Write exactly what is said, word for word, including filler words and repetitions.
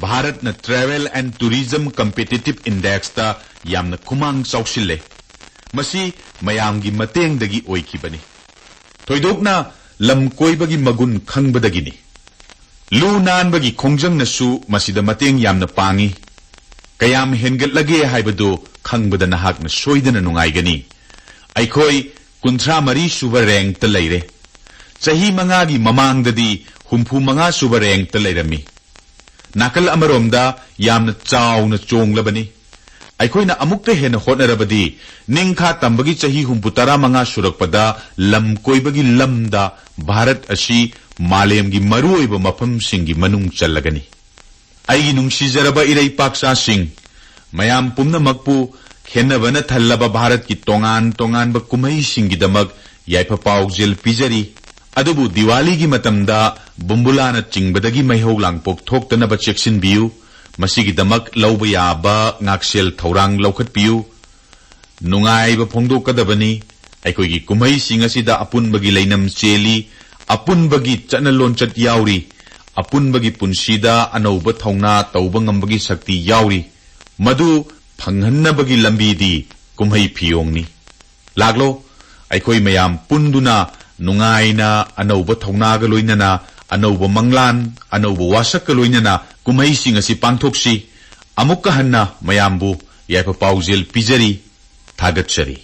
ꯚꯥꯔꯠꯅ Travel and Tourism Competitive Indexꯇ ꯌꯥꯝꯅ ꯈꯨꯃꯥꯡ ꯆꯥꯎꯁꯤꯜꯂꯦ꯫ ꯃꯁꯤ ꯃꯌꯥꯝꯒꯤ ꯃꯇꯦꯡꯗꯒꯤ ꯑꯣꯏꯈꯤꯕꯅꯤ꯫ ꯊꯣꯏꯗꯣꯛꯅ ꯂꯝ ꯀꯣꯏꯕꯒꯤ ꯃꯒꯨꯟ ꯈꯪꯕꯗꯒꯤꯅꯤ꯫ ꯂꯨ ꯅꯥꯟꯕꯒꯤ ꯈꯣꯡꯖꯪꯅꯁꯨ ꯃꯁꯤꯗ ꯃꯇꯦꯡ ꯌꯥꯝꯅ ꯄꯥꯡꯏ꯫ ꯀꯌꯥꯝ ꯍꯦꯟꯒꯠꯂꯒꯦ ꯍꯥꯏꯕꯗꯨ ꯈꯪꯕꯗ ꯅꯍꯥꯛꯅ ꯁꯣꯏꯗꯅ ꯅꯨꯡꯉꯥꯏꯒꯅꯤ꯫ ꯑꯩꯈꯣꯏ ꯀꯨꯟꯊ꯭ꯔꯥ ꯃꯔꯤ ꯁꯨꯕ ꯔꯦꯡꯛꯇ ꯂꯩꯔꯦ꯫ ꯆꯍꯤ ꯃꯉꯥꯒꯤ ꯃꯃꯥꯡꯗꯗꯤ ꯍꯨꯝꯐꯨ ꯃꯉꯥ ꯁꯨꯕ ꯔꯦꯡꯛꯇ ꯂꯩꯔꯝꯃꯤ꯫ ꯅꯥꯀꯜ ꯑꯃꯔꯣꯝꯗ ꯌꯥꯝꯅ ꯆꯥꯎꯅ ꯆꯣꯡꯂꯕꯅꯤ꯫ ꯑꯩꯈꯣꯏꯅ ꯑꯃꯨꯛꯇ ꯍꯦꯟꯅ ꯍꯣꯠꯅꯔꯕꯗꯤ ꯅꯤꯡꯈꯥ ꯇꯝꯕꯒꯤ ꯆꯍꯤ ꯍꯨꯝꯐꯨ ꯇꯔꯥꯃꯉꯥ ꯁꯨꯔꯛꯄꯗ ꯂꯝ ꯀꯣꯏꯕꯒꯤ ꯂꯝꯗ ꯚꯥꯔꯠ ꯑꯁꯤ ꯃꯥꯂꯦꯝꯒꯤ ꯃꯔꯨꯑꯣꯏꯕ ꯃꯐꯝꯁꯤꯡꯒꯤ ꯃꯅꯨꯡ ꯆꯜꯂꯒꯅꯤ꯫ ꯑꯩꯒꯤ ꯅꯨꯡꯁꯤꯖꯔꯕ ꯏꯔꯩꯄꯥꯛꯆꯥꯁꯤꯡ, ꯃꯌꯥꯝ ꯄꯨꯝꯅꯃꯛꯄꯨ ꯈꯦꯟꯅꯕꯅ ꯊꯜꯂꯕ ꯚꯥꯔꯠꯀꯤ ꯇꯣꯉꯥꯟ ꯇꯣꯉꯥꯟꯕ ꯀꯨꯝꯍꯩꯁꯤꯡꯒꯤꯗꯃꯛ ꯌꯥꯏꯐ ꯄꯥꯎꯖꯦꯜ ꯄꯤꯖꯔꯤ꯫ ꯑꯗꯨꯕꯨ ꯗꯤꯋꯥꯂꯤꯒꯤ ꯃꯇꯝꯗ ꯕꯨꯝꯕꯨꯂꯥꯅ ꯆꯤꯡꯕꯗꯒꯤ ꯃꯩꯍꯧ ꯂꯥꯡꯄꯣꯛ ꯊꯣꯛꯇꯅꯕ ꯆꯦꯛꯁꯤꯟꯕꯤꯌꯨ꯫ ꯃꯁꯤꯒꯤꯗꯃꯛ ꯂꯧꯕ ꯌꯥꯕ ꯉꯥꯛꯁꯦꯜ ꯊꯧꯔꯥꯡ ꯂꯧꯈꯠꯄꯤꯌꯨ꯫ ꯅꯨꯡꯉꯥꯏꯕ ꯐꯣꯡꯗꯣꯛꯀꯗꯕꯅꯤ꯫ ꯑꯩꯈꯣꯏꯒꯤ ꯀꯨꯝꯍꯩꯁꯤꯡ ꯑꯁꯤꯗ ꯑꯄꯨꯟꯕꯒꯤ ꯂꯩꯅꯝ ꯆꯦꯜꯂꯤ, ꯑꯄꯨꯟꯕꯒꯤ ꯆꯠꯅ ꯂꯣꯟꯆꯠ ꯌꯥꯎꯔꯤ, ꯑꯄꯨꯟꯕꯒꯤ ꯄꯨꯟꯁꯤꯗ ꯑꯅꯧꯕ ꯊꯧꯅꯥ ꯇꯧꯕ ꯉꯝꯕꯒꯤ ꯁꯛꯇꯤ ꯌꯥꯎꯔꯤ꯫ ꯃꯗꯨ ꯐꯪꯍꯟꯅꯕꯒꯤ ꯂꯝꯕꯤꯗꯤ ꯀꯨꯝꯍꯩ ꯐꯤꯌꯣꯡꯅꯤ꯫ ꯂꯥꯛꯂꯣ, ꯑꯩꯈꯣꯏ ꯃꯌꯥꯝ ꯄꯨꯟꯗꯨꯅ ꯅꯨꯡꯉꯥꯏꯅ ꯑꯅꯧꯕ ꯊꯧꯅꯥꯒ ꯂꯣꯏꯅꯅ, ꯑꯅꯧꯕ ꯃꯪꯂꯥꯟ, ꯑꯅꯧꯕ ꯋꯥꯁꯛꯀ ꯂꯣꯏꯅꯅ ꯀꯨꯝꯍꯩꯁꯤꯡ ꯑꯁꯤ ꯄꯥꯡꯊꯣꯛꯁꯤ꯫ ꯑꯃꯨꯛꯀ ꯍꯟꯅ ꯃꯌꯥꯝꯕꯨ ꯌꯥꯏꯐ ꯄꯥꯎꯖꯦꯜ ꯄꯤꯖꯔꯤ, ꯊꯥꯒꯠꯆꯔꯤ꯫